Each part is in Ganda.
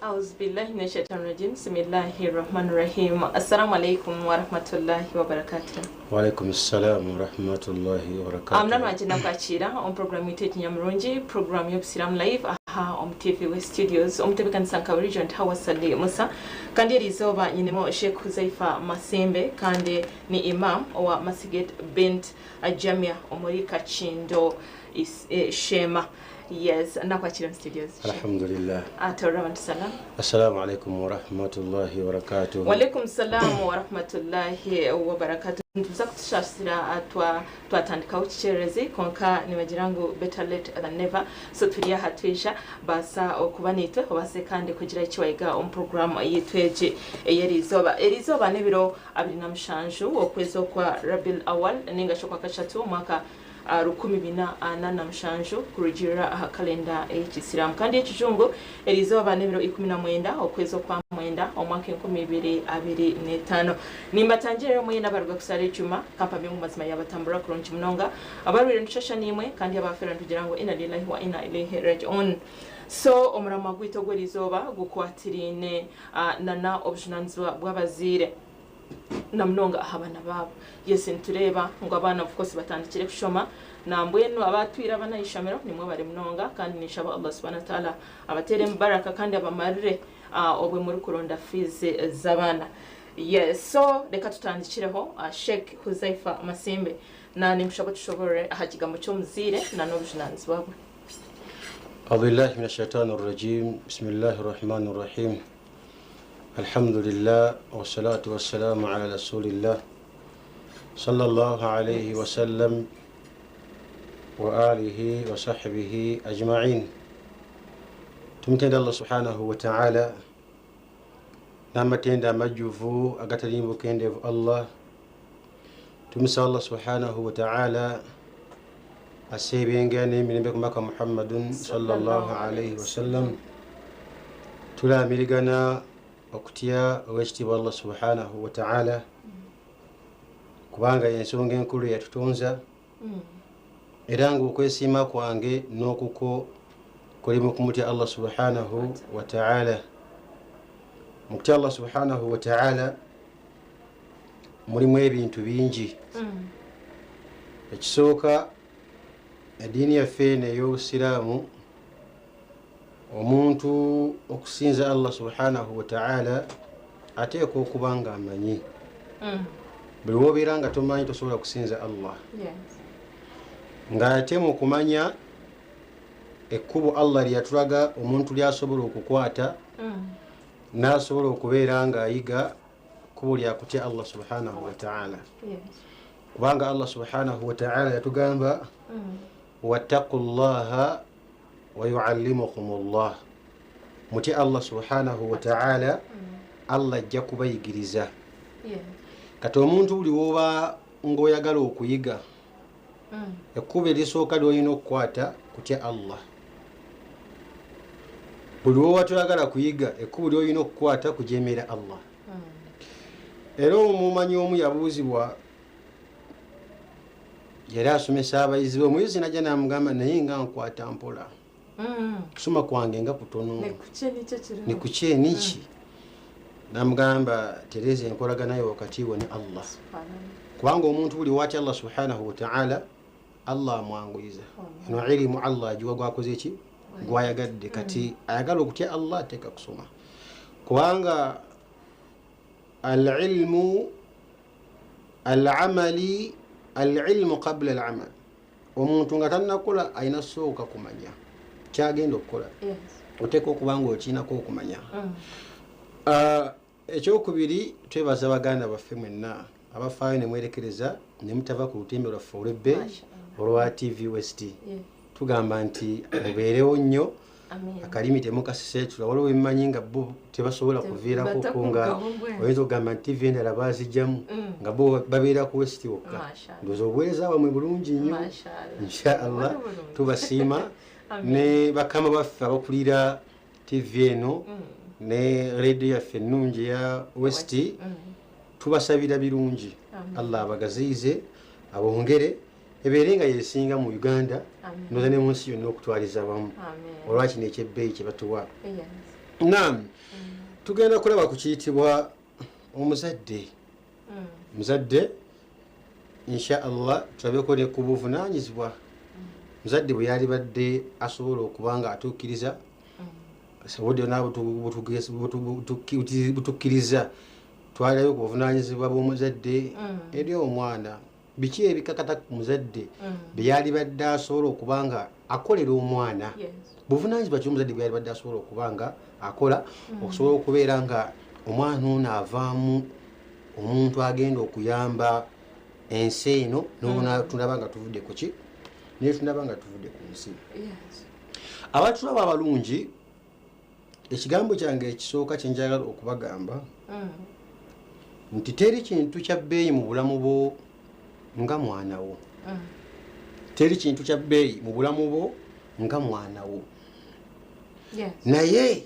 Auzubillahi minashaitanir rajim. Bismillahir Rahmanir Rahim. Assalamu alaikum wa rahmatullahi wa barakatuh. Wa alaikum assalam wa rahmatullahi wa barakatuh. Amna majina kwachira on program yitu Nyamurungi, program y'Obusiramu Live aha on TV West Studios, omutebekanisa nka Regent Hawasali Musa. Kandi erizoba nyinemo Sheikh Huzaifa Masembe kandi ni imam wa Masjid Bint Jamia omuri Kachindo Shema. Yes, nakwachira studios. Alhamdulillah. Atorabant salam. Assalamu alaikum wa rahmatullahi wa barakatuh. Wa alaikum salam wa rahmatullahi wa barakatuh. Ntuza kutushasira twatandika uchicherezi konka nibagira better late than never. So turiya hatwisha basa okuba nitwe obase kandi kugira ikiwaiga on program yitweje eyerizoba erizoba nebiro 27 okwezi kwa Rabiul Awal ninga shokwa kashatu mwaka 1447 kurujira aha kalenda y'Ekisiramu kandi ekijungu erizoba nebiro 19 okwezi kwa mwenda omwaka 2025 nimbatangire mwe nabaruga kusala ecuma kampa mu mazima yabatambura kurungi munonga abarwire ntushasha nimwe kandi abafera ntugira ngo inna lillahi wa inna ilaihi rajiun. So omurama gwito gwerizoba gukwatirine nana obujunanizibwa bw'abazire namnonga abana babo. Yes, ntureba ngo abana of course batandikire kushoma na mbwenu abatwira abana ishamero nimwe bari munonga kandi nishaba Allah subhanahu wa ta'ala abatere mubaraka kandi abamarire obwe muri kuronda fees z'abana. Yes, so reka tutandikireho Sheikh Huzaifa Masembe na nimshaba tushobore ahakigambo cy'omuzire na n'obujunanizibwa bwe. A'udhu billahi minash shaitani rrajim. Bismillahir rahmanir rahim. Alhamdulillah wassalatu wassalamu ala rasulillah sallallahu alayhi wa sallam wa alihi wa sahbihi ajma'in. Tumutenda Allah subhanahu wa ta'ala n'amatenda amajjuvu agatali bukendevu Allah. Tumusaba Allah subhanahu wa ta'ala asebenga n'emirembe ku maka Muhammadun sallallahu alayhi wa sallam. Tulamirigana okutya owekitiibwa Allah subhanahu wa ta'ala kubanga ensonga enkulu yatutonza era ng'okwesiima kwange n'okuko kulimu kumutya Allah subhanahu wa ta'ala. Mu kutya Allah subhanahu wa ta'ala mulimu ebintu bingi. Ekisooka, eddiini yaffe eno ey'Obusiraamu, omuntu okusinza Allah subhanahu wa ta'ala ateekwa okuba nga amanyi. Buli w'obeera nga tomanyi tosobola kusinza Allah. Ng'ate mu kumanya ekkubo Allah lyeyatulaga omuntu ly'asobola okukwata n'asobola okubeera ng'ayiga kkubo lyakutya Allah subhanahu wa ta'ala. Kubanga Allah subhanahu wa ta'ala yatugamba wattaqullaha wa yuallimukumullah, mutye Allah subhanahu wa ta'ala, Allah ajja kubayigiriza. Kati omuntu buli woba ng'oyagala okuyiga, ekkubo erisooka ly'olina okukwata kutya Allah. Buli woba toyagala kuyiga, ekkubo ly'olina okukwata kujeemera Allah. Era omumanyi omu yabuuzibwa, yali asomesa abayizi be, omuyizi najja n'amugamba naye nga nkwata mpola, kusoma kwange nga kutono, nikuche niki. Namugamba tereza enkolagana yo wakati wo ne Allah, kubanga omuntu buli watya Allah subhanahu wa ta'ala Allah amwanguyiza. Eno ilimu Allah agiwa gwakoze ki gwayagadde. Kati ayagala okutya Allah ateeka kusoma, kubanga al-ilmu al-amali al-ilmu qabla al-amal. Omuntu nga tannakola alina sooka kumanya kyagenda okukola, oteeka okuba nga okiinako okumanya. Ekyokubiri, twebaza baganda baffe mwenna abafaayo ne mwerekereza ne mutava ku lutimbe lwaffe olw'ebbeeyi olwa TV West. Tugamba nti mubeerewo nnyo, akalimi temukasiseetula. Waliwo bemmanyi nga bo tebasobola kuviirako nga oyinza okugamba nti TV endala baazijjamu nga bo babeera ku West wokka. Ndowooza obuweereza bwammwe bulungi nnyo, insha Allah tubasiima ne bakama baffe abakulira TV eno ne radio yaffe ennungi ya West. Tubasabira birungi, Allah abagaziize abongere ebeere nga yesinga mu Uganda noza ne mu nsi yonna okutwaliza wamu olwa kino ekyebbeeyi kye batuwa. Naam, tugenda kulaba ku kiyitibwa omuzadde. Muzadde insha Allah tulabeko ne ku buvunaanyizibwa muzadde bwe yalibadde asobola okuba nga atuukiriza obudde butukkiriza twalayo ku buvunaanyizibwa bw'omuzadde eri omwana. Biki ebikakata ku muzadde bye yalibadde asobola okuba nga akolera omwana? Buvunaanyizibwa ki omuzadde bwe yalibadde asobola okuba nga akola okusobola okubeera nga omwana ono avaamu omuntu agenda okuyamba ensi eno n'otunaba nga tuvudde ku ki naye tunaba nga tuvudde ku nsi. Abatulaba abalungi, ekigambo kyange ekisooka kye njagala okubagamba nti teri kintu kya bbeeyi mu bulamu bwo nga mwana wo. Teri kintu kya bbeeyi mu bulamu bwo nga mwana wo. Naye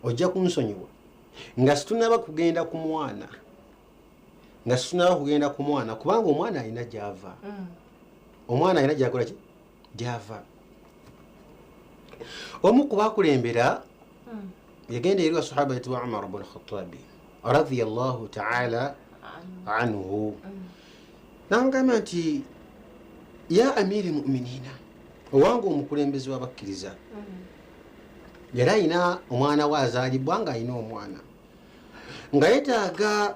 ojja kunsonyiwa nga situnaba kugenda ku mwana, nga situnaba kugenda ku mwana, kubanga omwana alina gy'ava. Omwana alina gy'akola ki? Gy'ava. Omu ku bakulembera yagenda eri sahaba yitibwa Umar ibn Khattabi radiyallahu ta'ala anhu, n'amugamba nti ya amiri mu'minina, owange omukulembeze w'abakkiriza. Yali alina omwana we azaalibwa nga alina omwana nga yeetaaga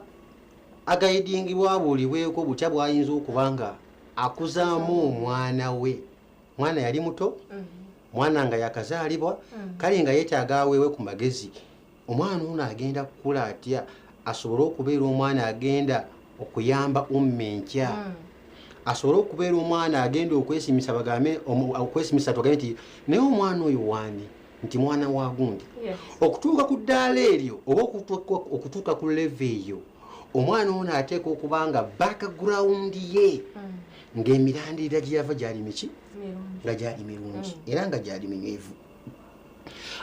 agayidingibwa abuulibweko butya bw'ayinza okuba nga akuzaamu omwana we. Mwana yali muto, mwana nga yakazaalibwa, kale nga yeetaaga aweebwe ku magezi. Omwana ono agenda kukula atya asobole okubeera omwana agenda okuyamba umma enkya, asobole okubeera omwana agenda okwesimisa, bagambe okwesimisa tugambe nti naye omwana oyo waani, nti mwana wa gundi. Okutuuka ku ddaala eryo oba okutuuka ku level eyo, omwana ono ateekwa okuba nga background ye ng'emirandira gye yava gyali miki? Nga gyali mirungi era nga gyali minywevu.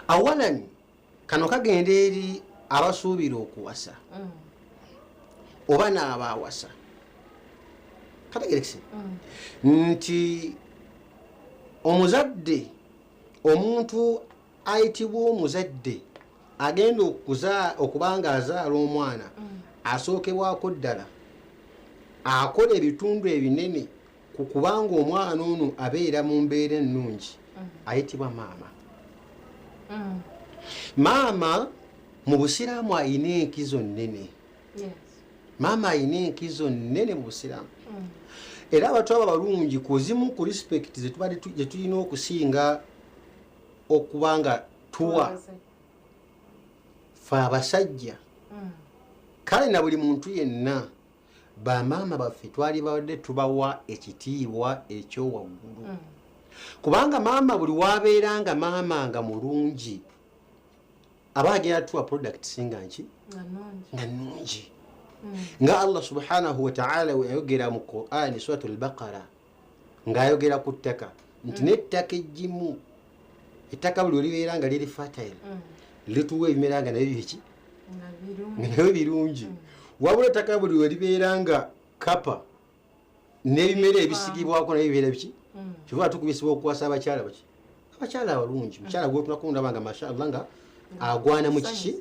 Awalan kano kagenda eri abasuubira okuwasa oba n'abaawasa, kategerekese nti omuzadde, omuntu ayitibwa omuzadde agenda okuba nga azaala omwana asookebwako ddala akola ebitundu ebinene ku kubanga omwana ono abeera mu mbeera ennungi, ayitibwa maama. Maama mu busiraamu ayina enkizo nnene. Maama ayina enkizo nnene mu busiraamu. Era abantu abo abalungi ku zimu ku respect ze tulina okusinga okuba nga tuwa fe abasajja, kale na buli muntu yenna, bamaama baffe twali babadde tubawa ekitiibwa ekyowaggulu, kubanga maama buli wabeera nga maama nga mulungi aba agenda tuwa products nga nki? Nga nnungi. Nga Allah subhanahu wataala weyayogera mu Qurani Surat al-Baqara ng'ayogera ku ttaka nti n'ettaka eggimu, ettaka buli welibeera nga liri fertile lituwa ebimera nga nayo biki? Nga nayo birungi. Wabula ettaka buli welibeera nga kapa n'ebimera ebisigibwako nayo bibeera biki? Kiva tukubisibwa okuwasa abakyala baki? Abakyala abalungi. Mukyala gwotunako ndaba nga mashallah nga agwana mu kiki?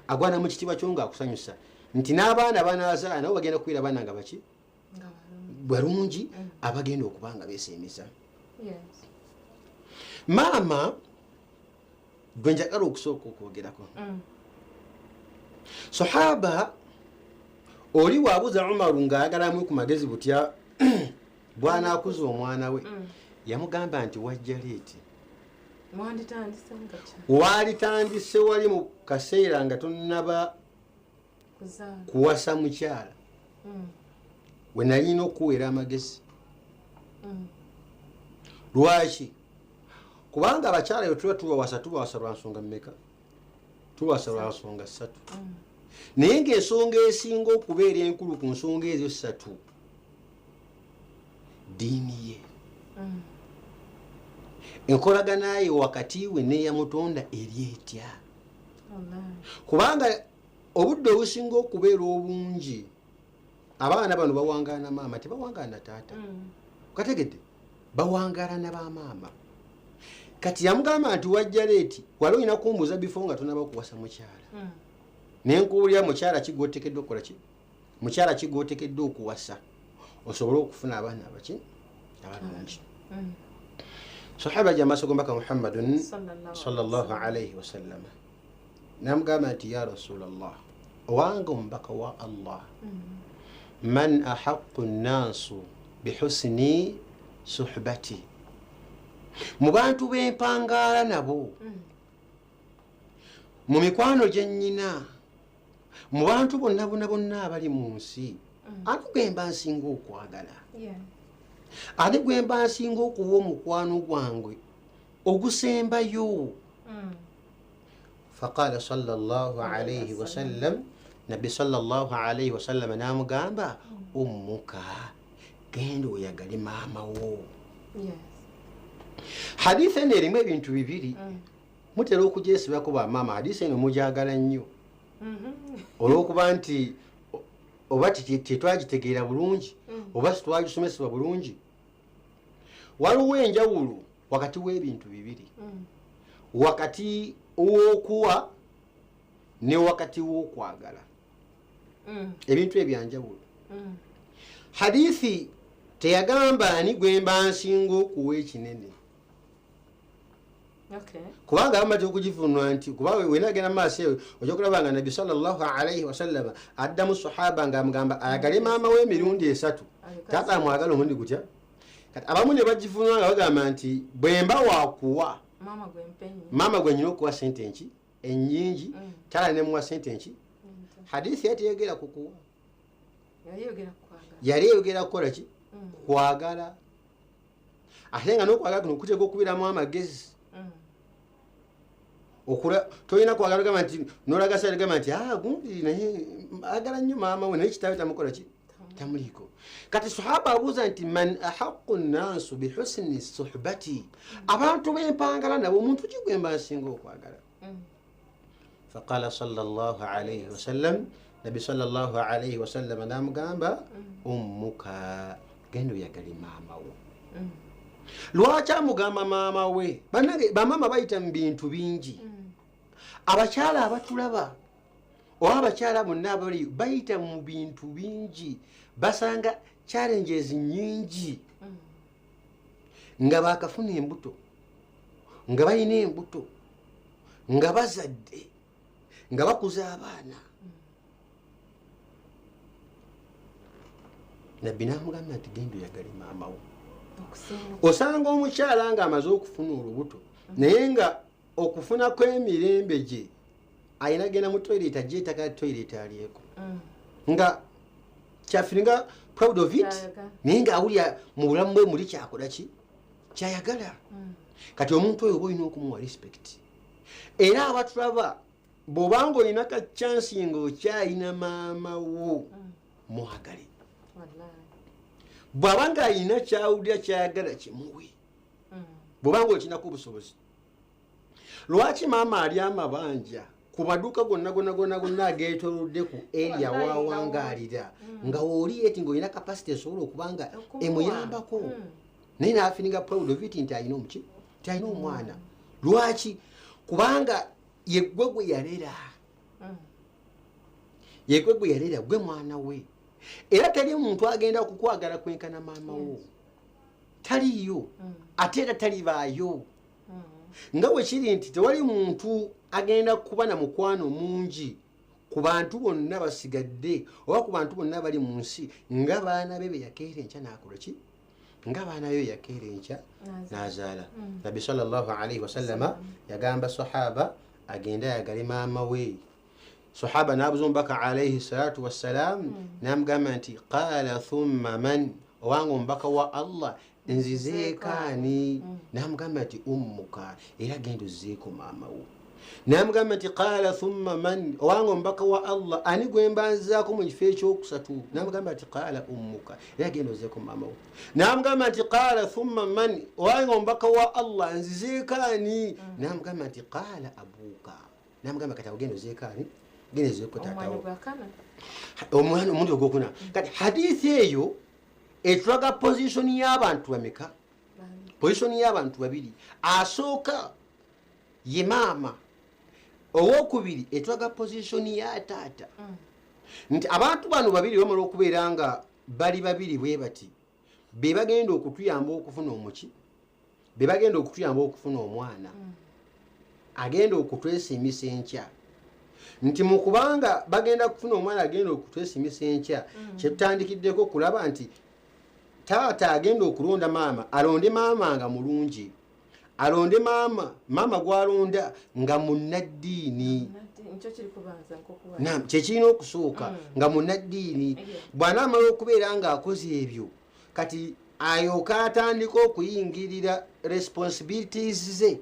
Agwana mu kitiibwa kyo nga akusanyusa, nti n'abaana banaazaala nabo bagenda kubeera abaana nga baki? Balungi, abagenda okuba nga beesiimisa. Maama gwe njagala okusooka okwogerako. Sahaba oli waabuuza Umaru ng'ayagalamu ku magezi butya bw'anaakuza omwana we, yamugamba nti wajja late, waalitandise wali mu kaseera nga tonnaba kuwasa mukyala, we nalina okuweera amagezi. Lwaki? Kubanga abakyala bwe tuba tubawasa, tubawasa lwa nsonga mmeka? Tubawasa lwa nsonga ssatu, naye ng'ensonga esinga okubeera enkulu ku nsonga ezo ssatu ddiini ye, enkolagana ye wakati we n'eyamutonda eri etya. Kubanga obudde obusinga okubeera obungi abaana bano bawangaana maama, tebawangaana taata. Kategedde, bawangaala na bamaama. Kati yamugamba nti wajja leeti wali olina kumbuuza bifo nga tonaba kuwasa mukyala. Naye nkuwulira mukyala ki gw'oteekeddwa okukola ki? Mukyala ki gw'oteekeddwa okuwasa osobole okufuna abaana abaki abalungi. Sahaba ajja maaso g'omubaka Muhammadun sallallahu alaihi wasallam namugamba nti ya Rasulallah, owange omubaka wa Allah, man ahaqqu nnaasu bihusni suhbati, mu bantu b'empangaala nabo, mu mikwano gye nnyina, mu bantu bonna bonna bonna abali mu nsi, ani gwe mba nsinga okwagala? Ani gwe mba nsinga okuwa omukwano gwange ogusembayo? Faqala sallallahu alaihi wasallam, nabbi sallallahu alaihi wasallam n'amugamba ummuka, genda oyagale maama wo. Hadithi eno erimu ebintu bibiri, mutera okugyesibako bamaama. Hadithi eno mugyagala nnyo olw'okuba nti oba tetwagitegeera bulungi oba sitwagisomesebwa bulungi. Waliwo enjawulo wakati w'ebintu bibiri, wakati w'okuwa ne wakati w'okwagala. Ebintu ebyanjawulo. Hadithi teyagamba ani gwe mba nsinga okuwa ekinene. Kubanga bamaze okugivunula nti kuba wena agenda maaso eyo ojja okulaba nga nabbi sallallahu alaihi wasallama addamu sahaba ng'amugamba ayagale maama we emirundi esatu, taata amwagala omulundi gutya. Kati abamu ne bagivunula nga bagamba nti bwe mba wakuwa maama gwe nyina okuwa sente nki ennyingi, taata ne muwa sente nki. Hadithi yateyogera ku kuwa, yali eyogera kukola ki? Kwagala. Ate nga n'okwagala kuno kuteeka okubeeramu amagezi. Tolina kwagala gamba nti nolaga sale gamba nti gundi naye agala nnyo maama we naye kitaawe tamukola ki? Tamuliiko. Kati sahaba abuuza nti man ahaqqu nnaasu bihusni suhbati, abantu b'empangala nabo omuntu ki gwe mba nsinga okwagala? Faqala sallallahu alaihi wasallam, nabbi sallallahu alaihi wasallam n'amugamba ummuka, genda oyagale maama wo. Lwaki amugamba maama we? Bannange bamaama bayita mu bintu bingi. Abakyala abatulaba oba abakyala bonna abali bayita mu bintu bingi, basanga challenges nnyingi nga baakafuna embuto, nga balina embuto, nga bazadde, nga bakuza abaana. Nabbi n'amugamba nti genda oyagale maama wo. Osanga omukyala ng'amaze okufuna olubuto naye nga okufuna kw'emirembe gye ayina genda mu toilet, ajja ettaka lya toilet alyeko, nga kyafiringa proud of it, naye ng'awulira mu bulamu bwe muli kyakola ki kyayagala. Kati omuntu oyo oba olina okumuwa respect. Era abatulaba bw'obanga olina ka chance ng'okyalina maama wo, mwagale. Bw'aba ng'alina kyawulira kyayagala kimuwe, bw'obanga okinako obusobozi. Lwaki maama ali amabanja ku maduuka gonna gonna gonna gonna ageetoolodde ku area wawangaalira, nga wooli eti ng'olina capacity esobola okuba nga emuyambako, naye n'afiringa proud of it nti alina omuki, nti alina omwana. Lwaki? Kubanga yeggwe gwe yalera, yeggwe gwe yalera, gwe mwana we. Era teri muntu agenda kukwagala kwenkana maama wo, taliiyo, ate era talibaayo. Nga bwe kiri nti tewali muntu agenda kuba na mukwano mungi ku bantu bonna basigadde oba ku bantu bonna bali mu nsi nga baana be be yakeera enkya n'akola ki, nga baana be yakeera enkya n'azaala. Nabbi sallallahu alaihi wasallama yagamba sahaba agende ayagale maama we. Sahaba n'abuuza omubaka alaihi salatu wassalam, n'amugamba nti qala thumma man, owange omubaka wa Allah nzizeeko ani? N'amugamba nti ummuka, era genda ozzeeko maama wo. N'amugamba nti qala thumma man, owange omubaka wa Allah ani gwe mba nzizaako mu kifo ekyokusatu? N'amugamba nti qala ummuka, era genda ozzeeko maama wo. N'amugamba nti qala thumma man, owange omubaka wa Allah nzizeeko ani? N'amugamba nti qala abuuka. N'amugamba kati awo genda ozzeeko ani? Genda ozzeeko taata wo. Omwana omundi ogwokuna. Kati hadithi eyo etulaga position y'abantu bameka? Position y'abantu babiri, asooka ye maama, owokubiri etulaga position ya taata. Nti abantu bano babiri bamala okubeera nga bali babiri bwe bati, be bagenda okutuyamba okufuna omuki, be bagenda okutuyamba okufuna omwana agenda okutwesimisa enkya. Nti mu kubanga bagenda kufuna omwana agenda okutwesimisa enkya, kyetutandikiddeko kulaba nti taata agenda okulonda maama, alonde maama nga mulungi, alonde maama, maama gwalonda nga munnaddiini. Kyekirina okusooka, nga munnaddiini. Bw'anaamala okubeera ng'akoze ebyo, kati ayoka atandika okuyingirira responsibilities ze,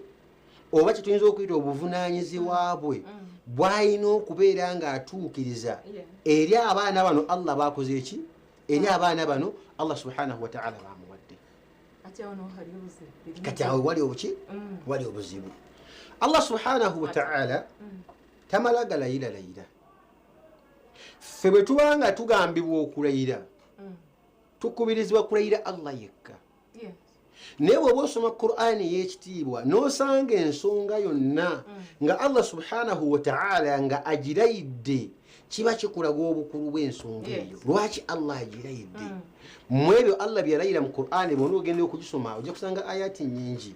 oba kyetuyinza okuyita obuvunaanyizibwa bwe bw'alina okubeera ng'atuukiriza eri abaana bano Allah bakoze eki, eri abaana bano Allah subhanahu wa ta'ala bamuwadde. Kati awo wali obuki, wali obuzibu. Allah subhanahu wa ta'ala tamala galayira layira. Ffe bwe tuba nga tugambibwa okulayira, tukubirizibwa kulayira Allah yekka. Naye bw'oba osoma Qur'ani ey'ekitiibwa n'osanga ensonga yonna nga Allah subhanahu wa ta'ala nga agirayidde, kiba kikulaga obukulu bw'ensonga eyo. Lwaki Allah agirayidde? Mu ebyo Allah bye yalayira mu Qur'ani, bw'ona ogenda okugisoma ojja kusanga ayati nnyingi.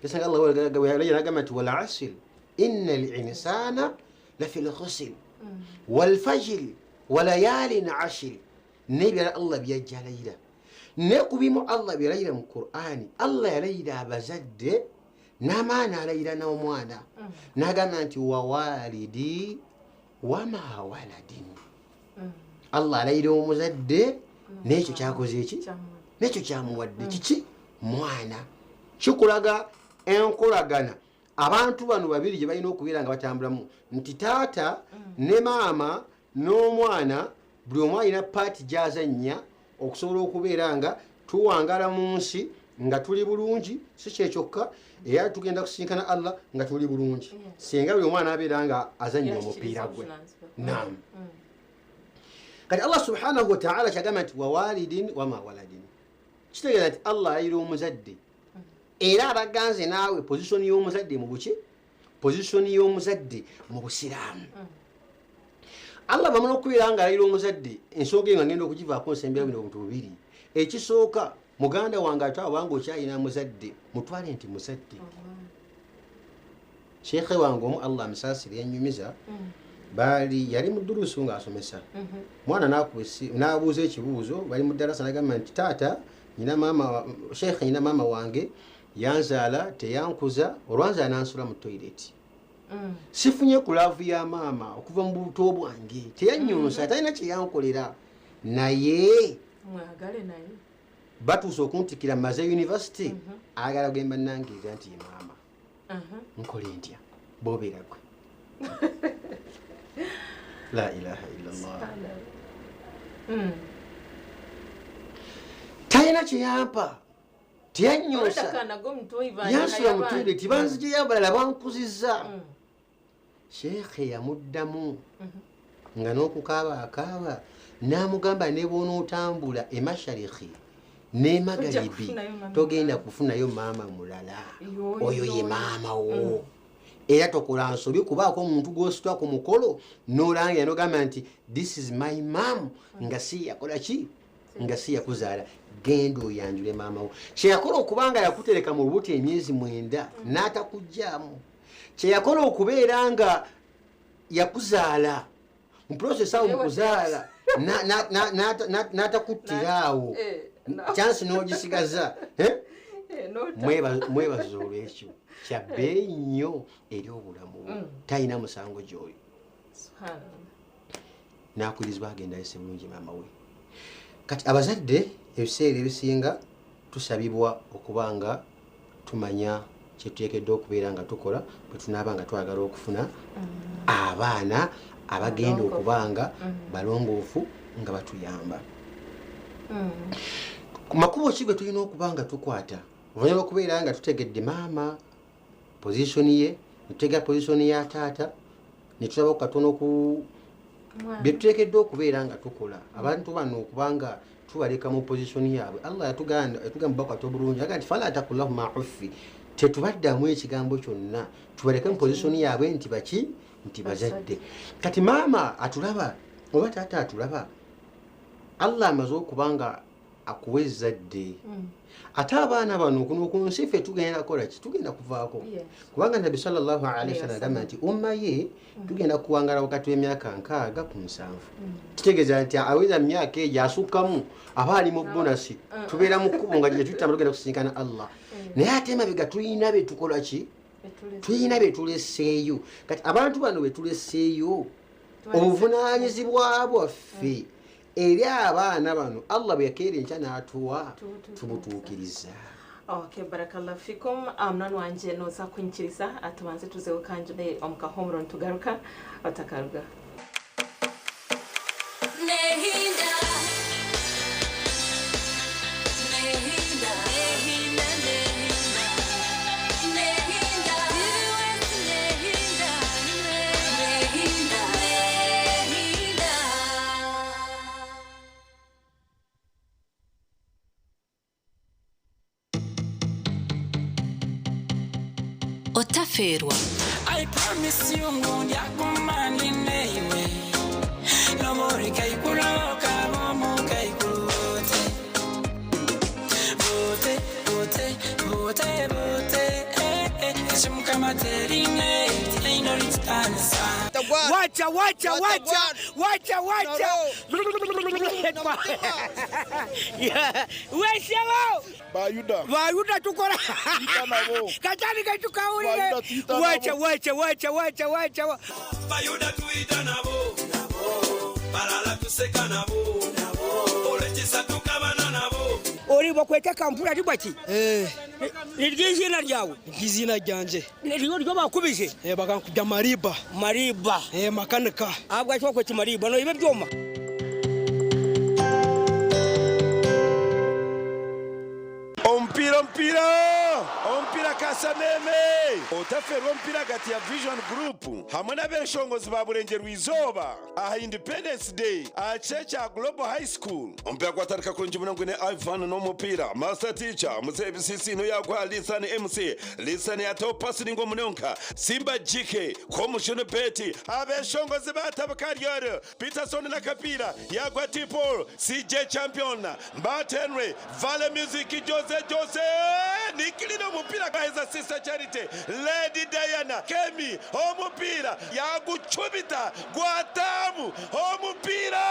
Osanga Allah bwe nagamba nti wal asr inna al insana lafi lkhusr walfajiri walayalin ashir, n'ebirala Allah byajja alayira. Naye ku bimu Allah byalayira mu Qur'ani, Allah yalayira abazadde n'amaana, alayira n'omwana n'agamba nti wawalidi wama waladin. Allah alayira omuzadde n'ekyo kyakoze eki, n'ekyo kyamuwadde kiki, mwana. Kikulaga enkolagana abantu bano babiri gye balina okubeera nga batambulamu, nti taata ne maama n'omwana buli omu alina part gy'azannya okusobola okubeera nga tuwangala mu nsi nga tuli bulungi. Si kyekyokka, era tugenda kusinkana Allah nga tuli bulungi singa buli omwana abeera nga azannya omupiira gwe. Nam, kati Allah subhanahu wataala kyagamba nti wawalidin wama waladin, kitegeeza nti Allah alayira omuzadde, era abaganze naawe position y'omuzadde mu buki, position y'omuzadde mu busiraamu. Allah bamala okubeera nga alayira omuzadde, ensonga eyo nga ngenda okugivaako nsembera bino obuntu bubiri. Ekisooka, muganda wange ate abanga okyalina muzadde, mutwale nti muzadde. Sheekhe wange omu, Allah amusaasire, yanyumiza baali yali mu durusu ng'asomesa mwana, n'abuuza ekibuuzo, bali mu ddalasa, nagamba nti taata nyina maama, sheekhe nyina maama wange yanzaala teyankuza, olwanzaala nansula mu toilet, sifunye ku love ya maama okuva mu buto bwange, teyanyonsa, talina kyeyankolera, naye batuuse okuntikira maze university, ayagala kugenda nangirira nti ye maama, nkole ntya? Bobeera gwe? La ilaha illallah. Talina kyeyampa, teyanyonsa, yansula mu toilet, banzijeyo abalala bankuzizza. Sheekhe yamuddamu nga n'okukaaba akaaba, n'amugamba ne bw'onootambula emashariki n'emagaribi togenda kufunayo maama mulala, oyo ye maama wo. Era tokola nsobi kubaako omuntu gw'ositwa ku mukolo n'olangira n'ogamba nti this is my mom, nga si yakola ki, nga si yakuzaala. Genda oyanjule maama wo. Kyeyakola okubanga yakutereka mu lubuto emyezi 9 n'atakugjaamu, kyeyakola okubeera nga yakuzaala mu process awo mukuzaala n'atakuttiraawo chance n'ogisigaza, mwebaza olwekyo kyabbeeyi nnyo eri obulamu bwo. Talina musango gy'oli. Nakulirizibwa agenda ayise bulungi maama we. Kati abazadde ebiseera ebisinga tusabibwa okuba nga tumanya kyetuteekeddwa okubeera nga tukola bwe tunaaba nga twagala okufuna abaana abagenda okuba nga balongoofu nga batuyamba. Ku makubo ki gwe tulina okuba nga tukwata oluvannyuma lwokubeera nga tutegedde maama position ye, netutegera position ya taata, netulaba katono ku Byetuteekeddwa okubeera nga tukola abantu bano okubanga tubaleka mu position yaabwe. Allah yatugamba bakwata obulungi, agamba nti fala taqullahuma uffi, tetubaddamu ekigambo kyonna, tubaleke mu position yaabwe nti baki, nti bazadde. Kati maama atulaba oba taata atulaba, Allah amaze okubanga akuwa ezzadde. Ate abaana bano kuno ku nsi ffe tugenda kukola ki? Tugenda kuvaako. Kubanga Nabbi sallallahu alaihi wasallam agamba nti umma ye tugenda kuwangala wakati w'emyaka 67. Kitegeeza nti aweza myaka egyo asukkamu aba ali mu bonasi, tubeera mu kkubo nga gye tuyita tugenda kusisinkana Allah. Naye ate emabega tulina be tukola ki? Tulina be tuleseeyo. Kati abantu bano be tuleseeyo, obuvunaanyizibwa bwaffe eri abaana bano Allah bwe yakeera enkya n'atuwa tubutuukiriza. Okay, barakallahu fikum. Mwana wanje noza kunkiriza atubanze tuzeho kanjule omukahomuro ntugaruka otakaruga. Nehinda Nehinda Nehinda Nehinda Nehinda Nehinda Nehinda. Otaferwa. I promise you ngundi akumani neiwe. No more kaikuloka bomu kaikulote. Bote bote bote bote eh eh chimkama terine ino ritansa. Wacha wacha wacha wacha wacha. Weshelo. Bayuda. Bayuda tukora. Katani katukaulile. Wacha wacha wacha wacha wacha. Bayuda tuita nabo. Balala tuseka nabo. Olechisa tukabana nabo. Ori bakweta kampura tibaki. Eh. Nirgizina ryawe. Ngizina ryanje. Niryo bakubije. Eh bakankubya Mariba. Mariba. Eh makanika. Abwa cyo kweta Mariba no ibe byoma. Ompira mpira ompira kasameme otaferwa mpira gati ya Vision Group hamwe n'abeshongozi ba Burengerwa izoba aha Independence Day aha Checha Global High School. Ompira gwatandika kurungi munongo ne Ivan n'omupira Master Teacher Muzehe BCC no yagwa Lisan MC Lisan yato pasi ngo munonka Simba JK Komushino Peti abeshongozi batabukaryoro Peterson na Kapira yagwa Tipol CJ Champion Mbatenwe Vale Music Jose Jose Nikilino mupira kaheza Sister Charity Lady Diana Kemi omupira yaguchubita gwatamu omupira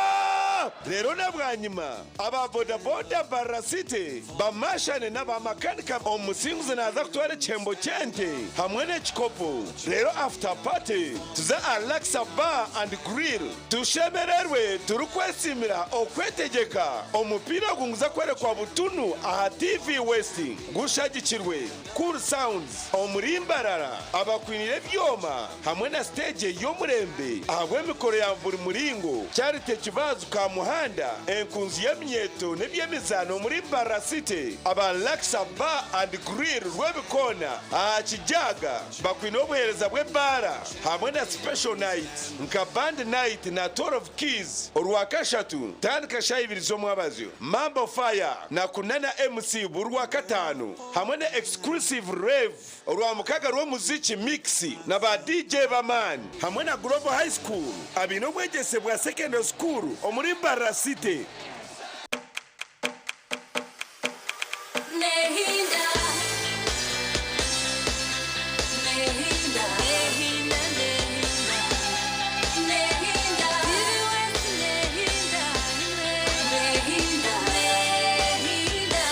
lero nabwanyuma aba boda boda barasite bamashane n'abamakanika omusinguzi naza kutwara echembo kyente hamwe n'ekikopo. Lero after party tuze Alexa Bar and Grill tushemererwe turukwesimira okwetegeka omupira gunguza kwerekwa butunu aha TV West gushagikirwe Cool Sounds omurimbarara abakwinire ebyoma hamwe na stage y'omurembe ahabw'emikoro ya buri muringo Charity Kibazu ka muhanda enkunzi y'emyeto n'ebyemizano muri Barasite aba Alexa Bar and Grill rw'ebikona aha Kijaga bakwine obuhereza bw'ebara hamwe na special night nka band night na 12 keys orwakashatu tandika shayibiri z'omwabazyo Mambo Fire na Kunana MC burwa katano hamwe na exclusive rave orwa mukaga rw'omuziki mix na ba DJ bamani hamwe na Global High School abino bwegese bwa secondary school omuri Barasite. Nehinda Nehinda Nehinda Nehinda Nehinda Nehinda Nehinda.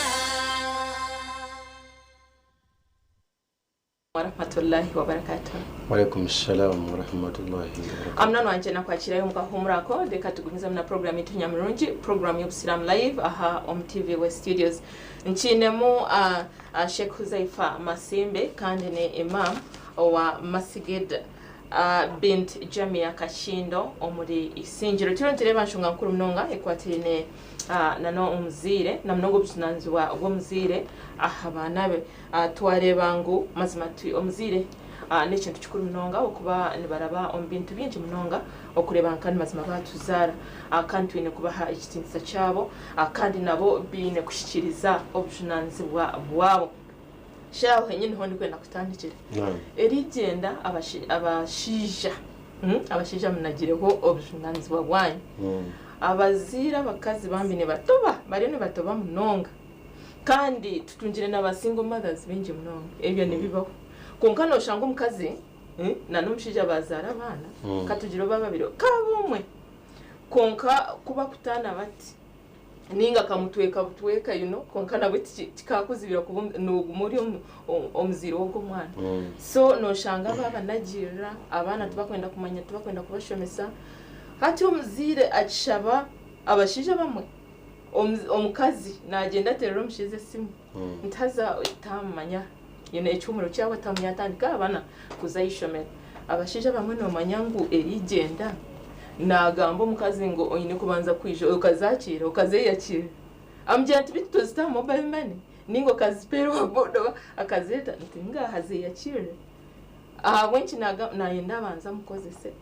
Warahmatullahi wabarakatuh. Walaikum salam warahmatullahi wabarakatuh. Amnano wanje nakwakirayo mukahumurako reka tugumiza muna program yetu Nyamurungi, program y'Obusiramu Live aha Om TV West Studios. Nchinemu Sheikh Huzaifa Masimbe kandi ni imam wa Masjid Bint Jamia Kashindo omuri Isingiro. Tiro ntireba nshonga nkuru mnonga ekwatirine nano omuzire na mnongo obujunanizibwa bw'omuzire aha baana be. Twareba ngu mazima omuzire N'ekintu kikuru munonga okuba nibaraba omu bintu bingi munonga okureba nkani mazima batuzaara, kandi twine kubaha ekitiinisa kyabo, kandi nabo biine kushikiriza obujunanizibwa bwabo. Shaho henyini ho ndikwenda kutandikira erigenda abashiija, abashiija munagireho obujunanizibwa bwanyu. Abaziira abakazi bambi nibatoba, bariyo nibatoba munonga, kandi tutungire n'aba single mothers bingi munonga. Ebyo nibibaho, konka noshanga omukazi na n'omushaija bazaara abaana, katugire oba babiri kabumwe, konka kuba kutaana bati ninga kamutweka butweka, konka nabwe tikakuzibira kuba noguma ori omuziro w'ogwo mwana. So noshanga baba nagirira abaana, tibakwenda kumanya, tibakwenda kubashomesa. Hati omuziire akishaba abashaija bamwe, omukazi nagenda aterera omushaija esimu, ntaza tamumanya yine ekyumuro kyabo, atamumanya, atandika abaana kuza ishomero. Abashaija bamwe nomanya ngu erigenda nagamba omukazi ngu oine kubanza kwija okazakiira, okazeyakira, amugira nti bitu tozita mobile money ninga okazipeerwa bodo akazeta, nti ngaha zeyakire. Ahabwenki? Nayenda abanza amukozese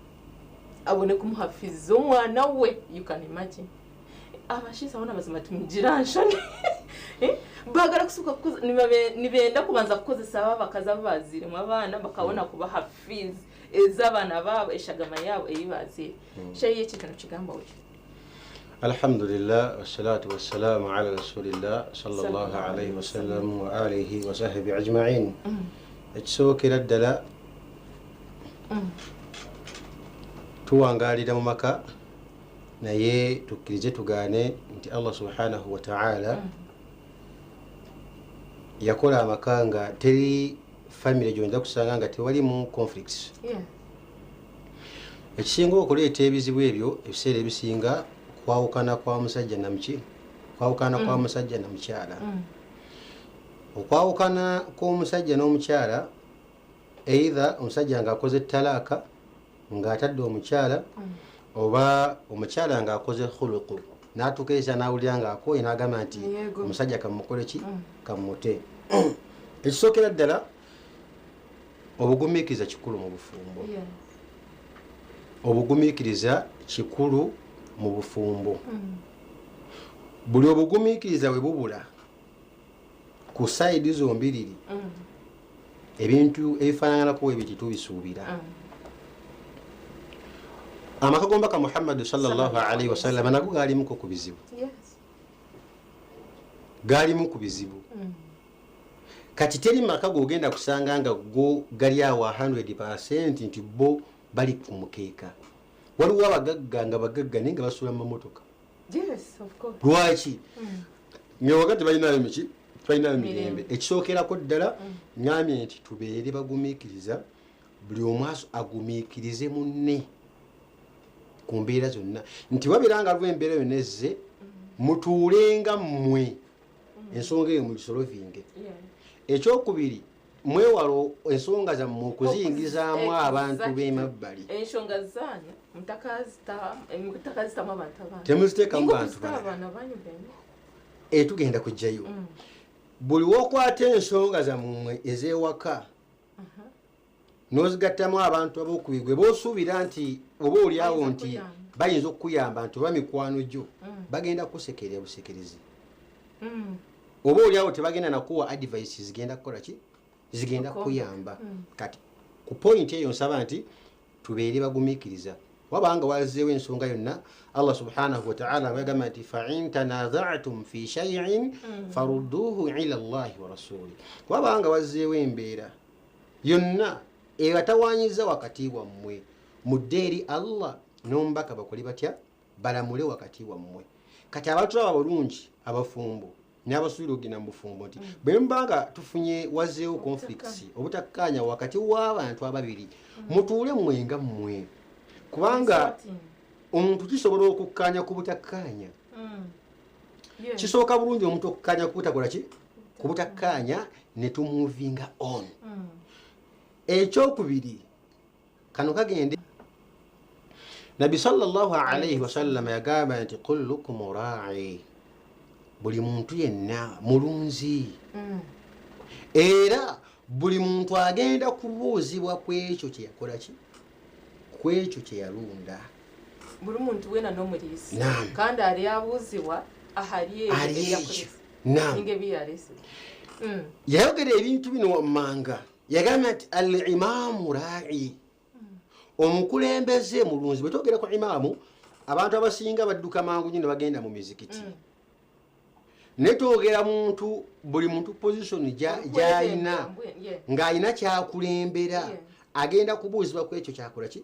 abone kumuhafiza omwana we. You can imagine, abashaija bona mazima tumugira nshoni. Bagara kusuka nibenda kubanza kukozesa aba bakazi abaziremu abaana, bakabona kubaha fees ez'abaana baabo, eshagama yaabo ei bazire. Shayi ekintu kigamba we? الحمد لله والصلاة والسلام على رسول الله صلى الله عليه وسلم وآله وصحبه أجمعين. Ekisookera ddala, tuwangaalira mu maka, naye tukkirize tugaane nti Allah subhanahu wa ta'ala yakola amaka nga teri famire gy'oyinza kusanga nga tewalimu conflicts. Ekisinga okuleeta ebizibu ebyo ebiseera ebisinga kwawukana kwa musajja namuki, kwawukana kwa musajja na mukyala. Okwawukana kw'omusajja n'omukyala, either omusajja ng'akoze talaaka ng'atadde omukyala, oba omukyala ng'akoze khuluqu n'atukeesa n'awulira ng'akooye n'agamba nti omusajja kamukole ki, kamute. Ekisookera ddala, obugumiikiriza kikulu mu bufumbo. Obugumiikiriza kikulu mu bufumbo. Buli obugumiikiriza bwe bubula ku side zombiriri, ebintu ebifaananako ebiti tubisuubira. Amaka g'omubaka Muhammadu sallallahu alaihi wasallam nago gaalimuko ku bizibu, gaalimu ku bizibu. Kati teri maka g'ogenda kusanga nga go gali awo 100% nti bo bali ku mukeeka. Waliwo abagagga nga bagagga naye nga basula mu mamotoka. Yes, of course. Lwaki? Nyowaga tebalinayo miki, tebalinayo mirembe. Ekisookerako ddala, ŋŋambye nti tubeere bagumiikiriza, buli omu agumiikirize munne ku mbeera zonna, nti wabeera nga aliwo embeera yonna ezze, mutuulenga mmwe ensonga eyo mugisolovinge. Ekyokubiri, mwewala ensonga zammwe okuziyingizaamu abantu b'emabbali. Ensonga zanyu mutakazitamu abantu abandi. Temuziteekamu Ninga bantu okuzita balala. Abaana banyu bene. Etugenda kujjayo. Buli wokwata ensonga zammwe ez'ewaka n'ozigattamu abantu ab'okubiri gwe b'osuubira nti oba oliawo Bayinza nti okuyamba. Bayinza okukuyamba nti oba mikwano gyo, bagenda kusekerera busekerezi, oba oliawo tebagenda nakuwa advice zigenda kukola ki, zigenda Okukomba. kukuyamba. Kati ku point eyo nsaba nti tubeere bagumiikiriza. Wabanga wazeewo ensonga yonna, Allah subhanahu wataala bagamba nti fain tanazatum fi shaiin farudduhu ila llahi wa rasuli. Wabanga wazeewo embeera yonna ebatawanyiza wakati wammwe, mudde eri Allah n'omubaka, bakole batya? Balamule wakati wammwe. Kati abatulaba bulungi abafumbo n'abasuubira okugenda mu bufumbo, nti bwe mubanga tufunye wazeewo conflicts, obutakkaanya wakati w'abantu ababiri, mutuule mmwe nga mmwe, kubanga Sorting. Omuntu kisobola okukkaanya ku butakkaanya. Kisooka bulungi omuntu okukkaanya ku butakola ki, ku butakkaanya, ne tumuvinga on. Ekyokubiri, kano kagende, Nabbi sallallahu alaihi wasallama yagamba nti kullukum ra'i, buli muntu yenna mulunzi, era Buli muntu agenda kubuuzibwa ku ekyo kye yakola ki, ku ekyo kye yalunda. Buli muntu wena n'omuriisi. Naam. Kandi aryabuuzibwa ahari Ali ebyo ekyo. Naam. Ninga ebyarese. Yayogera ebintu bino wammanga. Yagamba nti al imaamu ra'i, omukulembeze mulunzi. Bwe twogera ku imaamu, abantu abasinga badduka mangu nnyo ne bagenda mu mizikiti. Naye twogera muntu, buli muntu position gy'alina, ng'alina kyakulembera, agenda kubuuzibwa ku ekyo kyakola ki,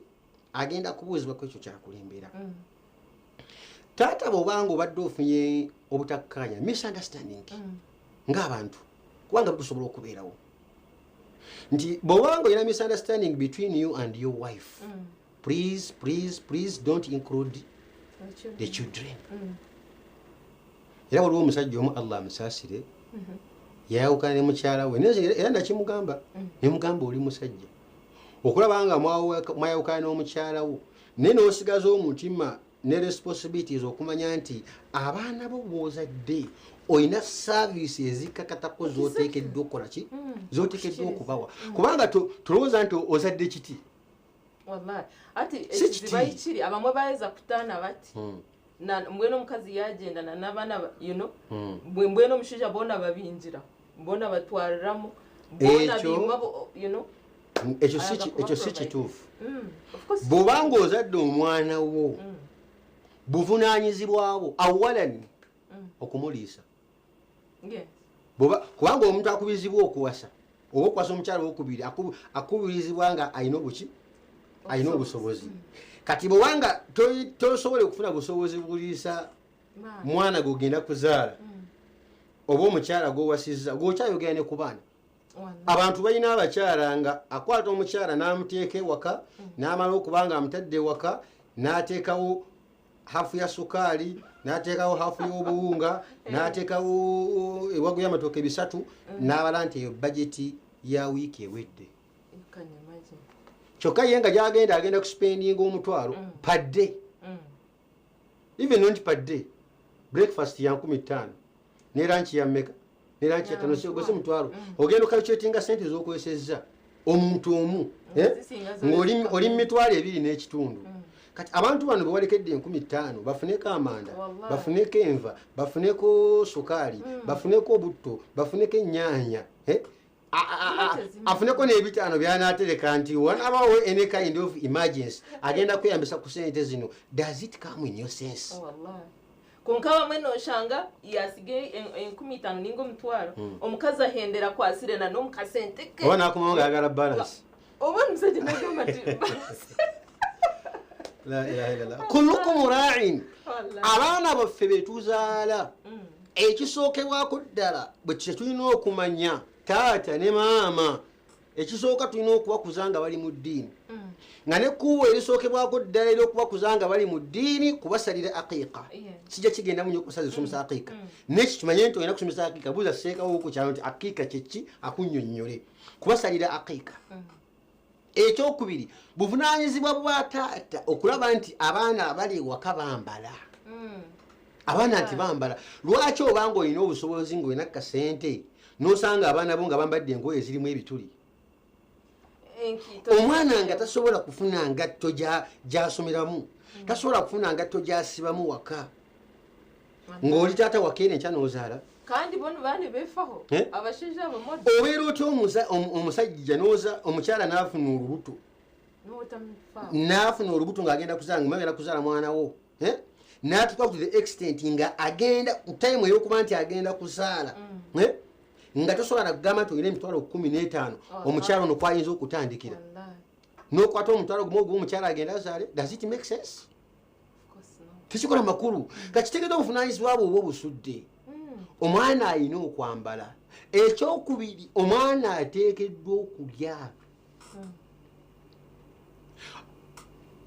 agenda kubuuzibwa ku ekyo kyakulembera. Taata bw'obanga obadde ofunye obutakkaanya, misunderstanding ng'abantu, kubanga tusobola okubeerawo nti bw'obanga olina misunderstanding between you and your wife, please, please, please don't include the children. Era waliwo omusajja omu, Allah amusaasire, yayawukana ne mukyala we. Naye nze era nakimugamba, nemugamba, oli musajja okulaba nga mwayawukana n'omukyala wo, naye n'osigaza omutima ne responsibilities okumanya nti abaana bo bw'ozadde olina service ezikakatako z'oteekeddwa okukola ki, z'oteekeddwa okubawa, kubanga tolowooza nti ozadde kiti. Wallahi ati Si ekizibu kiti. Ayikiri abamwe baheza kutaana bati na mbwenu omukazi yagendana n'abaana, mbwenu omushaija boona babingira, boona batwariramu boona biima. Ekyo si Ayaga kuba ekyo si provider. kituufu. Of course. Bw'obanga ozadde omwana wo, buvunaanyizibwawo awalan okumuliisa. Kubanga omuntu akubirizibwa okuwasa oba okuwasa omukyala owokubiri, akubirizibwa nga alina obuki, alina obusobozi. Kati bwobanga tosobola okufuna busobozi buliisa mwana gwogenda kuzaala oba omukyala gwowasizza, gwokyayogera ne ku baana. Abantu balina abakyala nga akwata omukyala n'amuteeka ewaka, n'amala okuba nga amutadde ewaka, n'ateekawo hafu ya sukaali, n'ateekawo hafu y'obuwunga, n'ateekawo ewagu y'amatooke 3, n'abala nti eyo bajeti ya wiiki ewedde. You can imagine. Kyokka ye nga gyagenda agenda kuspendinga 1000 per day. Even not per day, breakfast ya 5,000 ne lunch ya mmeka, ne lunch ya 5, ogose 10,000. Ogenda ocalculatinga sente z'okozesezza omuntu omu, eh? Zisinga zo. Ng'oli oli mu 25,000. Kati abantu bano bwe walekedde 5,000, bafuneko amanda, Wallahi. bafuneko enva, bafuneko sukaali, bafuneko obutto, bafuneko ennyaanya, eh? Afuneko n'ebitaano byanatereka nti wanabawo any kind of emergency agenda kweyambisa ku sente zino. Does it come in your sense? Wallahi, konka bamwe noshanga yasige 5,000 ninga 10,000, omukazi ahendera kwasire na n'omukasente ke. Oba nakomawo ngaayagala balance. Oba omusajja nagamba nti La ilaha illallah, kullukum ra'in. Wallahi. Abaana baffe betuzaala, ekisookebwako ddala bwe kyetulina okumanya, taata ne maama, ekisooka tulina okubakuza nga bali mu ddiini, nga nekkubo erisookebwako ddala eryokubakuza nga bali mu ddiini kubasalira aqiiqa. Kijja kigendamu nnyo okusaza esomesa aqiiqa. Neki kimanye nti olina kusomesa aqiiqa, buuza seekawo ku kyalo nti aqiiqa kyeki, akunnyonnyole kubasalira aqiiqa. Ekyokubiri, buvunaanyizibwa bwa taata okulaba nti abaana abali ewaka bambala. Abaana nti bambala. Lwaki obanga olina obusobozi ng'olina kasente n'osanga abaana bo nga bambadde engoye ezirimu ebituli, Enkiito. Omwana nga tasobola kufuna ngatto gy'asomeramu, tasobola kufuna ngatto gy'asibamu waka, ng'oli taata wakeera enkya n'ozaala? Kandi bono baana befaho. Eh? Abashaija abamodo. Obeera otya omusajja n'oza omukyala n'afuna olubuto, n'otamufaako? N'afuna olubuto ng'agenda kuzaala, nga agenda kuzaala mwana wo, eh? N'atuuka to the extent nga agenda ku time ey'okuba nti agenda kuzaala, eh? Nga tosobola nakugamba nti olina 15,000 omukyala ono kwayinza okutandikira, Wallahi. n'okwata 10,000 ogwo omukyala agenda azaale. Does it make sense? Of course no. Tekikola makulu. Kakitegeeza obuvunanyizibwa bwe oba obusudde. Omwana alina okwambala. Ekyokubiri, omwana ateekeddwa okulya.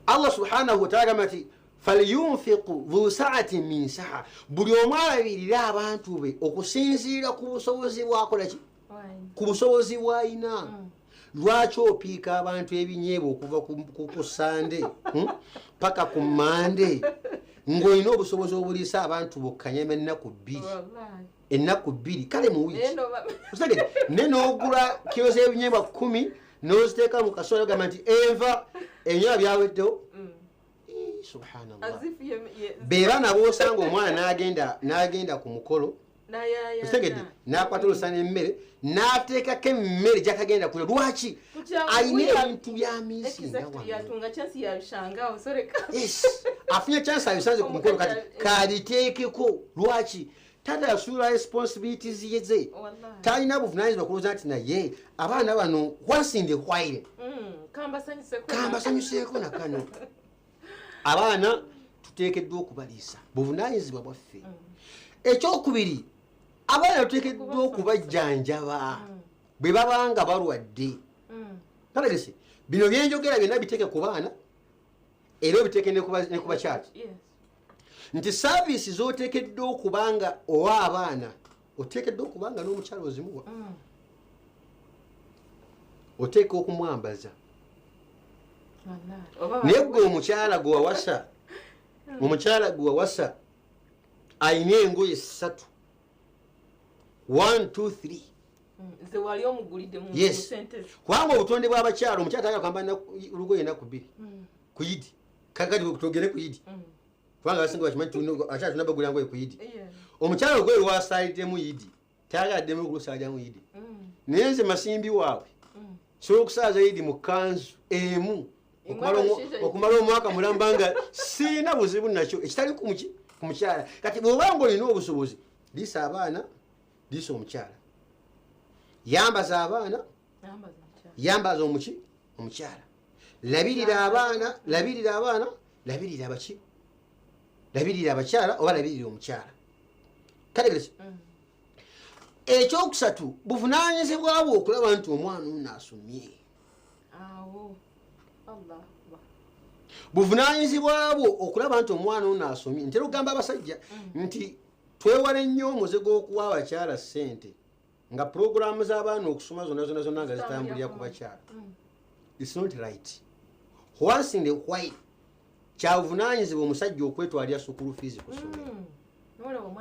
Allah subhanahu wataala agamba nti falyunfiqu dhu saatin min saa, buli omu alabirire abantu be okusinziira ku busobozi bwakola ki, ku busobozi bw'alina. Lwaki opiika abantu ebinyeebwa okuva ku Sande, paka ku Mande? Ng'olina obusobozi obuliisa abantu bokkanyama ennaku 2. Ennaku 2 kale mu wiiki. Okitegedde? Ne n'ogula kilo z'ebinyeebwa 10 n'oziteeka mu kasooli ogamba nti enva ebinyeebwa byaweddewo. Subhanallah. Be baana b'osanga omwana n'agenda ku mukolo. Okitegedde? N'akwata olusana emmere n'ateekako emmere gy'akagenda kulya. Lwaki? Alina ebintu by'amisinga wano. Yes, afunye chance abisanze ku mukolo kati kaliteekeko. Lwaki? Taata yasuula responsibilities ze. Talina buvunaanyizibwa kulowooza nti naye abaana bano once in the while kambasanyuseeko nakano. Abaana tuteekeddwa okubaliisa, buvunaanyizibwa bwaffe. Ekyokubiri, abaana tuteekeddwa okubajjanjaba bwe babanga balwadde. Kalegese bino byenjogera byonna biteeke ku baana era obiteeke ne ku bakyala. Nti saavisi z'oteekeddwa okubanga owa abaana oteekeddwa okubanga n'omukyala ozimuwa. Oteeka okumwambaza. Naye gwe omukyala gwe wawasa, omukyala gwe wawasa ayina engoye 3. 1 2 3. Nze wali omugulidde mu sente. Kubanga obutonde bw'abakyala, omukyala tayagala kwambala olugoye ennaku 2 ku Idi. Kakati twogere ku Idi. Kubanga abasinga bakimanyi abakyala tunabagulira ngoye ku Idi. Omukyala olugoye lwasaliddemu Idi tayagala ddemu okulusaliramu Idi. Naye nze masimbi waabwe sobola okusaaza Idi mu kkanzu emu okumala omwaka mulamba nga siina buzibu nakyo ekitali ku mukyala. Kati bw'oba ng'olina obusobozi, liisa abaana, liisa omukyala. Yambaza abaana, yambaza omukyala. Labirira abaana, labirira abaana, labirira abaki, labirira abakyala oba labirira omukyala. Kale ekyokusatu, buvunaanyizibwa bwo okulaba nti omwana ono asomye. Buvunaanyizibwa bwo okulaba nti omwana ono asomye. Ntera okugamba abasajja nti twewale nnyo omuze gw'okuwa abakyala ssente nga pulogulaamu z'abaana okusoma zonna zonna zonna nga zitambulira ku bakyala. It's not right. Once in a while kyabuvunaanyizibwa omusajja okwetwalira school fees ku ssomero.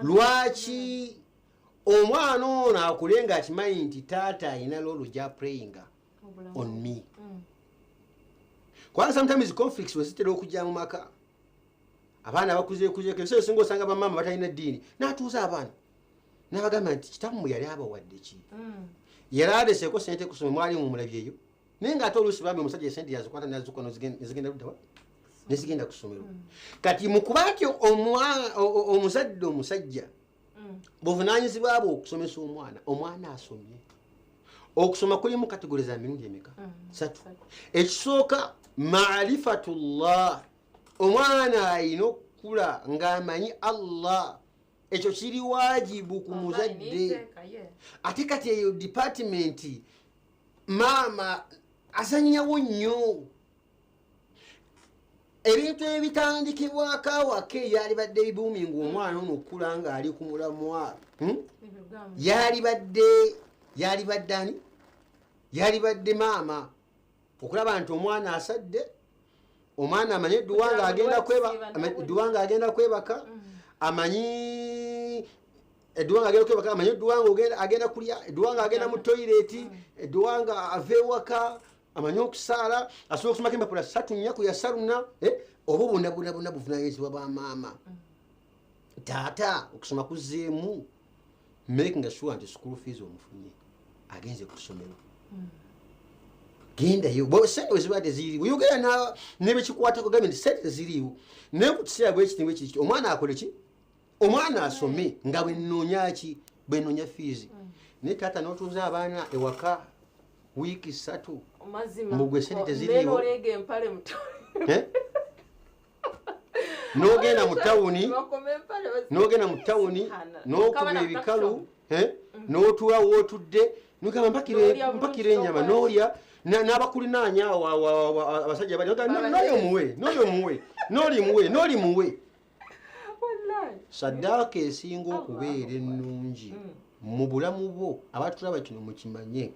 Lwaki omwana ono akule nga akimanyi nti taata alina role gy'aplayinga on me? Kubanga sometimes conflicts we zitera okujja mu maka. Abaana bakuzeekuzeeko, ebiseera ebisinga osanga bamaama batalina ddiini n'atuuza abaana n'abagamba nti kitammwe yali abawadde ki? Yali aleseeko ssente ku ssomero mwali mumulabyeyo. Naye ng'ate oluusi bambi omusajja essente yazikwata n'azikuwa nezigenda ludda wa? Nezigenda ku ssomero. Kati mu kuba nti omuzadde omusajja buvunaanyizibwa bwe okusomesa omwana, omwana asomye. Okusoma kulimu kategori za mirundi emeka? 3. Ekisooka, maarifatullah. Omwana alina okukula ng'amanyi Allah. Ekyo kiri waajibu ku muzadde. Ate kati eyo department maama azannyawo nnyo. Ebintu ebitandikibwako awaka ebyalibadde ebibuuminga omwana ono okukula ng'ali ku mulamwa. Yalibadde ani? Yalibadde maama. Okulaba nti omwana asadde, omwana amanyi edduwa ng'agenda kwebaka, amanyi edduwa ng'agenda kwebaka, amanyi edduwa ng'agenda kulya, edduwa ng'agenda mu toyireti, edduwa ng'ava ewaka, amanyi okusaala, asobola okusomako empapula 3 4 ku ya saluna. Obwo bwonna bwonna bwonna buvunaanyizibwa bwa maama. Taata okusoma kuzzeemu making sure nti school fees omufunye agenze ku ssomero. Gendayo sente weziba teziriiwo, oyogera nebekikwatako gambe nti sente teziriiwo, naye ku kiseera bwe kiti bwe kiti omwana akole ki? Omwana asome nga bwe nnoonya ki? Bwe nnoonya fees. Naye taata n'otuuza abaana ewaka wiiki 3 mbugwe sente teziriiwo. N'ogenda mu tawuni, n'ogenda mu tawuni n'okuba ebikalu, n'otuula w'otudde nogamba mpakira ennyama n'olya n'abakulinaanya awo abasajja bali n'oyo muwe, n'oyo muwe, n'oli muwe, n'oli muwe. Saddaaka esinga okubeera ennungi mu bulamu bwo, abatulaba kino mukimanye,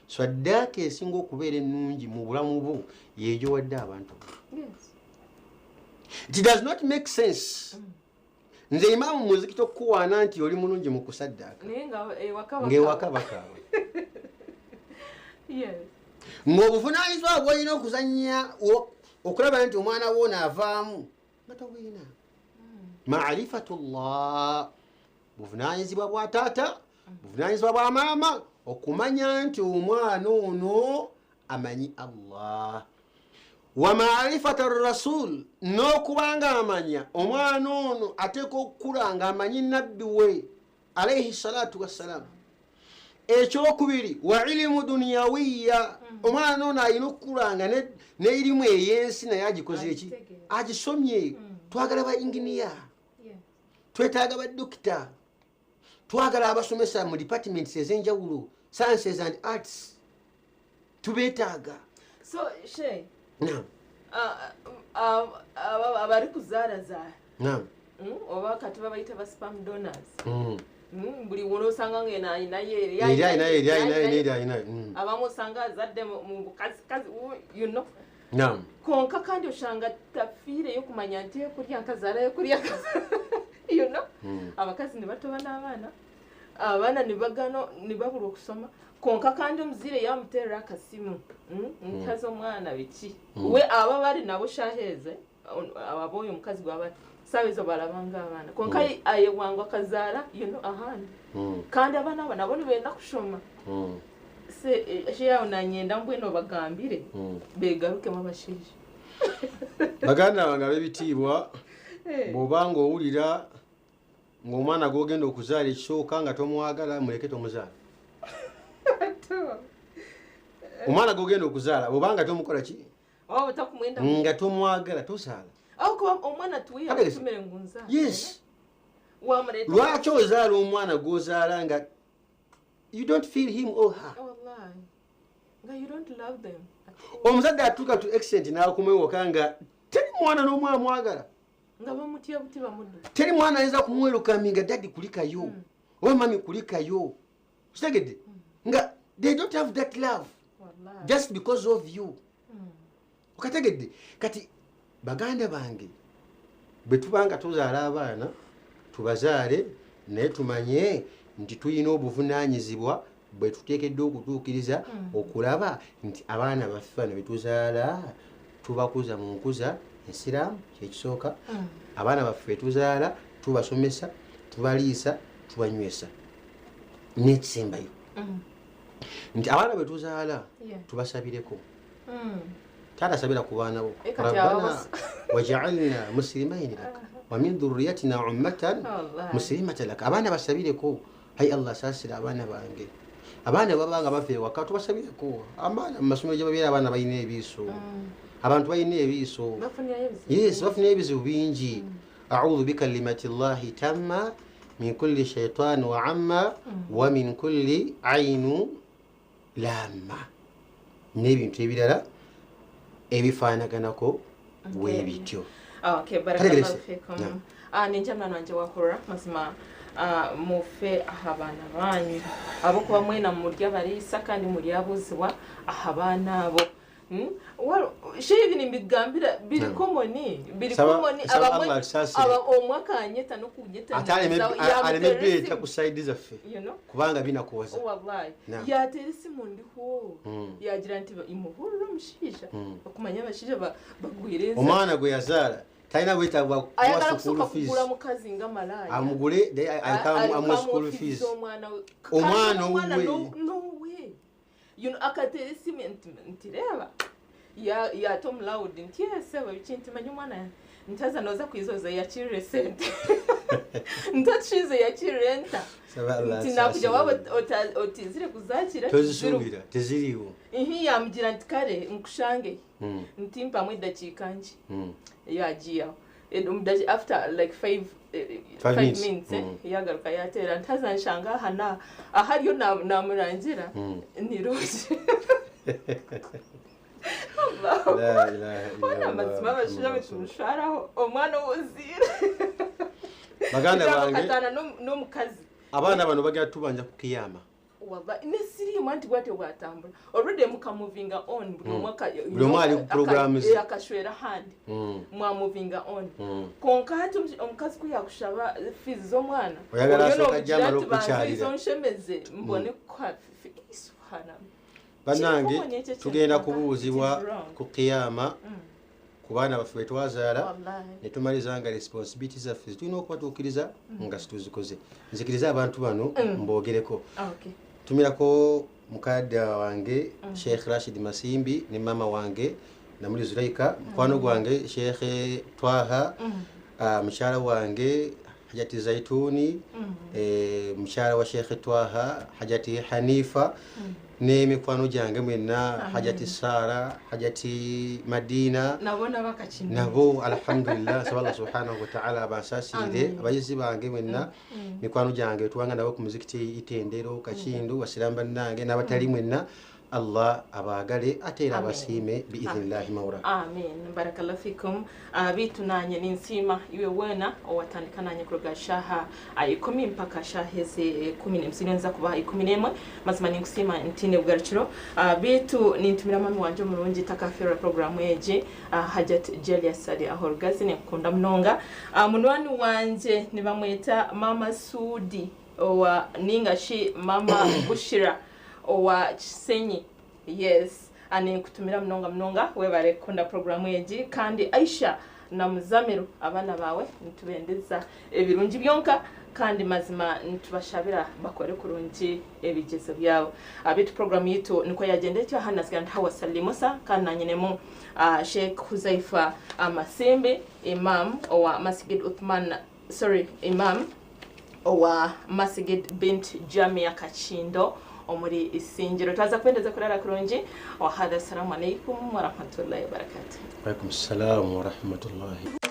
saddaaka esinga okubeera ennungi mu bulamu bwo y'egyowadde abantu. It does not make sense. Nze imaamu muzikiti okukuwaana nti oli mulungi mu kusaddaaka, Naye nga ewaka ng'ewaka bakaaba. Ng'obuvunaanyizibwa bw'olina okuzannya okulaba nti omwana wo naavaamu nga tobulina. Marifatullah buvunaanyizibwa bwa taata, buvunaanyizibwa bwa maama okumanya nti omwana ono amanyi Allah. Wa marifata rasul, n'okuba nga amanya omwana ono ateeka okukula nga amanyi nabbi we alaihi salatu wassalam. Ekyokubiri, wa ilimu dunyawiya, omwana ono alina okukula nga n'erimu ey'ensi naye agikoze eki, agisomye. Twagala ba inginiya, twetaaga ba dokita, twagala abasomesa mu departments ez'enjawulo, sciences and arts, tubeetaaga. So she Naam. Abari kuzaarazaara. Naam. Oba kati babayita ba sperm donors. Buli wona osanga ng'eno ayinayo eri, Eri ayinayo, eri ayinayo, eri ayinayo. Abamu osanga azadde mu bukazikazi, you know. Naam. Konka kandi oshanga tafiireyo kumanya nti kurya nkazaarayo, kurya nkazaara, you know. Abakazi ne batoba n'abaana, abaana ne bagano ne babula okusoma. Konka kandi omuzaire yamuteerera akasimu, nkazi omwana biki, we aba bari nabo shaheeze abo oyo omukazi gwaba saawa ezo barabanga abaana. Konka ayewangwa akazaara, you know, ahandi. Kandi abaana abo nabo nibenda kushoma. Se sheyaho nanyenda mbwenu bagambire begarukemu abashaija. Baganda bange ab'ebitiibwa, bw'obanga owulira ng'omwana gw'ogenda okuzaala ekisooka nga tomwagala, muleke tomuzaala. Omwana gw'ogenda okuzaala bw'obanga tomukola ki, Oba otakumwenda, nga tomwagala, tozaala. Aho kuba omwana tuwiha Kale, kutumire ngu nzaale. Yes. Wamuleeta. Lwaki ozaala omwana gw'ozaala nga you don't feel him or her? Wallahi. Nga you don't love them at all. Omuzadde atuuka to extent n'akomawo nga teri mwana n'omu amwagala, Nga bamutya buti bamuddu. Teri mwana ayinza kumuwelcominga, "Daddy kulikayo," oba "Mummy kulikayo." Kitegedde nga they don't have that love Wallahi. just because of you. Okategedde? Kati baganda bange, bwe tuba nga tuzaala abaana, tubazaale naye tumanye nti tulina obuvunaanyizibwa bwe tuteekeddwa okutuukiriza okulaba nti abaana baffe bano betuzaala tubakuza mu nkuza ensiraamu, kyekisooka. Abaana baffe betuzaala tubasomesa, tubaliisa, tubanywesa. N'ekisembayo nti abaana betuzaala tubasabireko. Taata, sabira ku baana bo. Eh, kati abo Rabbana wajaalna muslimaini laka wa min dhurriyatina ummatan Wallahi. muslimatan laka. Abaana basabireko. Ai Allah, saasira abaana bange. Abaana babanga bava ewaka, tubasabireko. Abaana mu masomero gye babeera, abaana balina ebiiso, abantu balina ebiiso. Bafunirayo ebizibu. Yes, bafunira ebizibu bingi. Audhu bikalimati llahi tamma min kulli shaitani wa amma wa min kulli ainu lamma, n'ebintu ebirala ebifaanaganako bwe bityo. Okay, barakallahu Kale, fikum. Naam. Ninja mwana wanje wakora mazima, mufe aha baana banyu, abokuba mwena murya bariisa kandi muryabuzibwa aha baana abo. Well, shebi nimbigambira biri Naam. common, biri common. Saba Abamwe Allah atusasire. aba omwaka anyeta n'okunyeta. Ate aleme bireeta ku side zaffe, kubanga binakuwaza. Wallahi. Naam. Yateera esimu ndiho, yagira nti imuhurira omushaija, okumanya abashaija bagwire ensi. Omwana gwe yazaala talina bwetaaga Ayagala kuwa kusooka school fees. kugula mukazi nga malaaya. Amugule amuwe school fees. Omwana we. Omwana Kandi omwana owuwe. N'owuwe, you know, akateera esimu nti reeba, yata omulawudi nti esebo biki, nti manya omwana ntaza noza kwizoza yakirire sente, ntatushize yakirire nta, Saba Allah nti nakuja atusasire. waba otizire kuzakira. Tozisuubira, teziriiwo. Ihi, yamugira nti kare nkushange, nti mpamu edakiika nki. Yagiyaho after like five, Five five minutes. minutes, yagaruka yateera ntaza nshanga aha na ahariyo namurangira nirungi. La ilaha Ona illallah, amazima abashaija Muhammad. betumusharaho omwana w'oziire. Baganda bange, Katana n'omukazi. Abaana bano bagenda tubanja ku kiyama. Wallahi ne siriimu anti bwatyo bwatambula already muka moving on buli omwaka Buli omu ali ku programs. Akashwera handi mwa moving on. Konka hati omukazi ku yakushaba fees z'omwana Oyagala Oriyo asooka n'okugira ajja amale nti banze okukyalira. izo nshemeze mbone kwa subhanallah. Bannange Kiriho n'ekyo tugenda kyonna. kubuuzibwa It is wrong. ku kiyama ku baana baffe betwazaala Wallahi. ne tumaliza nga responsibility zaffe zitulina okubatuukiriza nga situzikoze. Nzikiriza abantu bano mboogereko. Okay. Tumirako mukadde wange Sheikh Rashid Masimbi ne mama wange Namuli Zulaika, mukwano gwange Sheikh Twaha, mukyala wange Hajati Zaituni, mukyala wa Sheikh Twaha Hajati Hanifa, n'emikwano gyange mwenna Hajati Sara, Hajati Madina, nabo nabakakina nabo alhamdulillah nsaba Allah subhanahu wa ta'ala abasaasirire abayizi bange mwenna mikwano gyange tuwanga nabo ku muzikiti Itendero Kakindu basiramu bannange n'abatali mwenna Allah abaagale ate era abasiime biidhinillahi mawra. Amin. Barakallahu fikum. Bitu nanye ninsiima iwe wena owatandika nanye kuruga shaha 10 mpaka shaha ezi 10 nza kubaha 11 mazima ninkusiima ntine bugarukiro. Bitu nintumira mami wanje omurungi takafera programu egi Hajat Jelia Sali aho Rugazi ninkunda munonga. Munwani wanje nibamweta Mama Sudi owa ningashi Mama Bushira owa Kisenyi. Yes, ani nkutumira munonga munonga webare kunda programu egi kandi Aisha na Muzamiru abana bawe nitubendeza ebirungi byonka kandi mazima nitubashabira bakore kurungi ebigezo byabo. Abitu programu yitu niko yagendekyo hana sigana hawa Salimusa kandi nanyinemu Sheikh Huzaifa Masimbi Imam owa Masjid Uthman sorry Imam owa Masjid Bint Jamia Kachindo omuri Isingiro. Twaza kupendeza kulala kurungi wa hadha. Assalamu alaikum wa rahmatullahi wa barakatuh. Wa alaikum salam wa rahmatullahi.